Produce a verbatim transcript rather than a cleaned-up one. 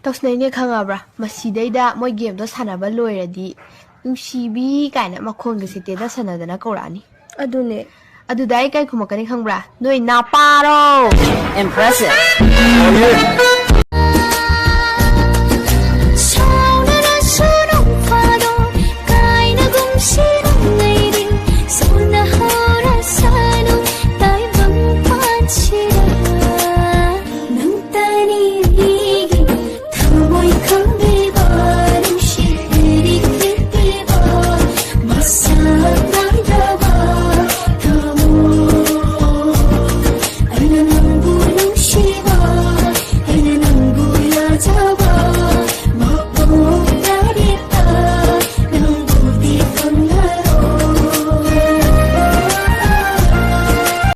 ꯇꯧꯁꯅꯩꯅꯦ ꯈꯪꯉꯕ꯭ꯔꯥ? ꯃꯁꯤꯗꯩꯗ ꯃꯣꯏ ꯒꯦꯝꯗꯣ ꯁꯥꯟꯅꯕ ꯂꯣꯏꯔꯗꯤ ꯅꯨꯡꯁꯤꯕꯤ ꯀꯥꯏꯅ ꯃꯈꯣꯟꯒꯁꯦ ꯇꯦꯗ ꯁꯥꯟꯅꯗꯅ ꯀꯧꯔꯛꯑꯅꯤ꯫ ꯑꯗꯨꯅꯦ꯫ ꯑꯗꯨꯗ ꯑꯩ ꯀꯩ ꯈꯨꯝꯃꯛꯀꯅꯤ ꯈꯪꯕ꯭ꯔꯥ? ꯅꯣꯏ ꯅꯥꯄꯥꯔꯣ? Impressive.